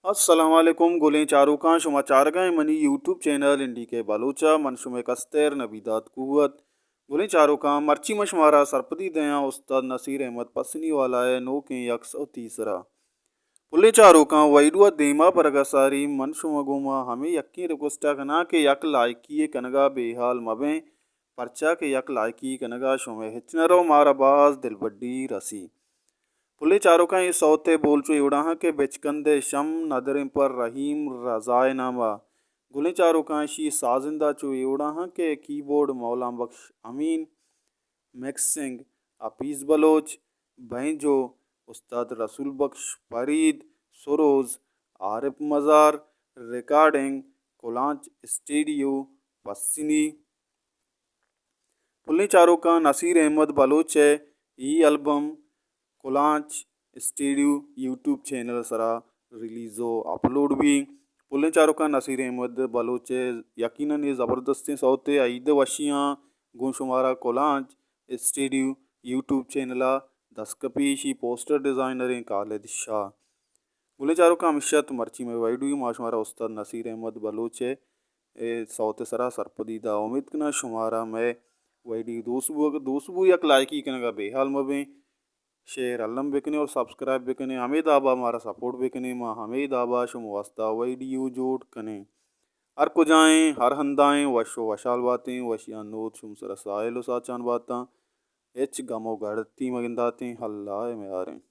السلام علیکم گلیں چاروکاں، شما چارگا ایں منی یوٹیوب چینل این ڈی کے بلوچ ءَ۔ من شمئے کستر نبی داد قوت۔ گلیں چاروکاں، مرچی من شمارا سرپدی دیاں استاد نصیر احمد پسنی والا ءِ نوکیں یک سوتے ءِ سرا۔ پلیں چاروکاں، ویڈیو ءَ دیما برگ ءَ ساری من شما گوما ہمے یکیں ریکویسٹ ءَ کناں کہ یک لائکی یے کنگا بے حال مبیں، پرچا کہ یک لائکی کنگا شمئے ہچ نہ رو، مارا باز دلبڈی رسی۔ پلیں چاروکاں، اے سوت ءِ بول چو اے وڑا ہاں کہ بچکندے شم، ندریں پر رحیم رضا ءِ ناما۔ گلیں چاروکاں، اشی سازندہ چو اے وڑا ہاں کہ کیبورڈ مولانا بخش امین، مکسنگ حفیظ بلوچ، بینجو استاد رسول بخش فرید، سروز عارف مزار، ریکارڈنگ کلانچ اسٹیڈیو پسنی۔ پلیں چاروکاں، نصیر احمد بلوچ ءِ اے البم کلانچ اسٹیڈیو یوٹیوب چینل ءِ سرا ریلیز و اپلوڈ بی۔ پلیں چاروکاں، نصیر احمد بلوچ ءِ یقیناً اے زبردستیں سوتے، عید وشیاں گوں شمارا کلانچ اسٹیڈیو یوٹیوب چینل ءَ دست کپی۔ اشی پوسٹر ڈیزائنر ایں خالد شاہ۔ گلیں چاروکاں، ہمیش ات مرچی مئے ویڈیو، ما شمارا استاد نصیر احمد بلوچ ءِ اے سوت ءِ سرا سرپدی دا۔ امید کناں شمارا مئے ویڈیو دوست بو، اگر دوست بو یک لائکی کنگا بے حال مبیں، شیئر الم بکنیں اور سبسکرائب بکنیں۔ ہمے دابا مارا سپورٹ بکنیں، ما ہمے دابا شما واسطہ ویڈیو جوڑ کنیں۔ ہر کجائیں، ہر ہندائیں، وش و وشحال باتیں، وشیاں نود شم سرا ساحل و ساچان باتاں، ہچ غم و گڑتی مگنداتیں، اللہ ءِ میاریں۔